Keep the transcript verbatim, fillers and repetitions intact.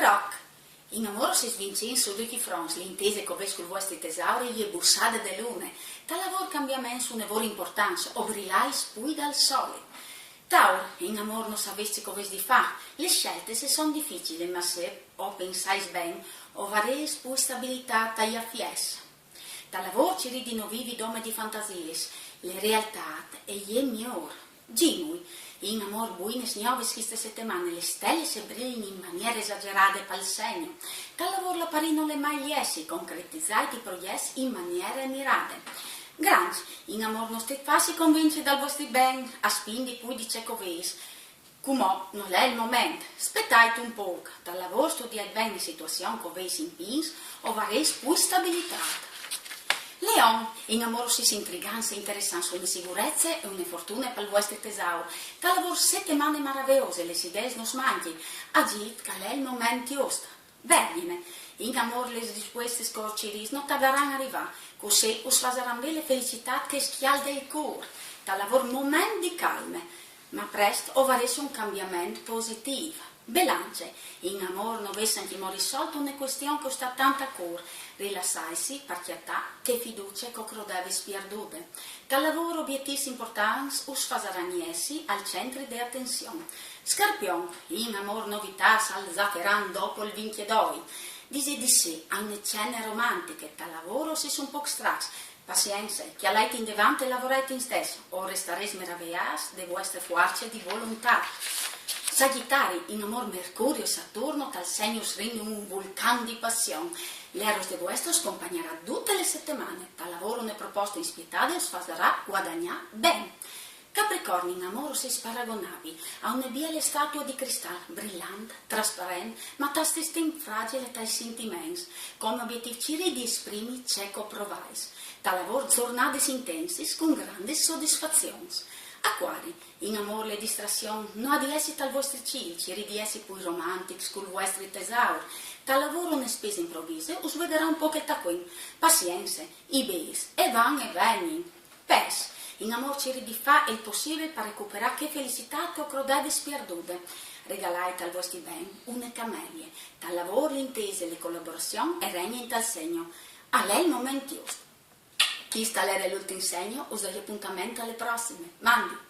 Roc. In amôr o sês vincins su ducj i fronts, la intesa che o vês cul vuestri tesaur e je bussade de lune. Tal lavôr cambiaments une vore importants, o brilais plui dal solit. Taur. In amôr no savês ce che o vês di fâ. Lis sieltis a son dificilis, ma se o pensais ben, o varês plui stabilitât tai afiars. Tal lavôr cirîs di no vivi dome di fantasiis, la realtât e je miôr. Gimui. In amôr buinis gnovis cheste setemane, lis stelis a brilin in maniere esagerade pal segno. Tal lavôr la parî no l'è mai liesi, concretisait i progjets in maniere mirade. Granç. In amôr no stêt facil convinci dal vuestri ben, a spindi plui di ce che o vês. Cumò no l'è il moment, spietait un pôc. Tal lavôr studiait ben la situazion che o vês in pîts, o varês plui stabilitât. Leon. In amôr o sês intrigants e interessants, une sigurece e une fortune pal vuestri tesaur. Tal lavôr setemane maraveose, lis ideis no us mancjin. Agît, che al è il moment just. Vergjine. In amôr lis rispuestis che o cirîs no tardaran a rivâ, cussì us fasaran vê la felicitât che scjalde il cûr. Tal lavôr moment di calme, ma prest o varês un cambiament positîf. Belance. In amôr no vês ancjemò risolt une cuestion che us sta tant a cûr. Rilassaitsi par cjatâ chê fiducie che o crodevis pierdude. Tal lavôr obietîfs importants us fasaran jessi al centri de atenzion. Scarpion. In amôr novitâts al zaferan dopo il vincjedoi. Disêt di sì a une cene romantiche. Tal lavôr o sês un pôc stracs. Pazience, cjalait indevant e lavorait istès, o restarês maraveâts de vuestre fuarce di volontât. Sagjitari. In amôr Mercurio e Saturno tal segno us rindin un vulcan di passion. L'Eros de vuestri us compagnarà dute la setemane. Tal lavôr une proposte inspietate us fasarà guadagnâ ben. Capricorni. In amôr o sês paragonabii a une biele statue di cristal, brilant, trasparent, ma tal stes timp fragile tai sintiments. Come obietîf cirît di esprimi ce che o provais. Tal lavôr zornadis intensis cun grandis sodisfazions. Acuari. In amôr la distrazion no à di jessi tal vuestri cîl, cirît di jessi plui romantics cul vuestri tesaur. Tal lavôr une spese improvise us butarà un pôc il tacuin. Pazience, i bêçs a van e a vegnin. Pes. In amôr cirît di fâ il pussibil par recuperâ chê felicitât che o crodevis pierdude. Regalait al vuestri ben une camelie. Tal lavôr la intesa e la colaborazion a regnin tal segno. Al è il moment just. Chest al jere l'ultin segno, us doi apontament a la prossime. Mandi!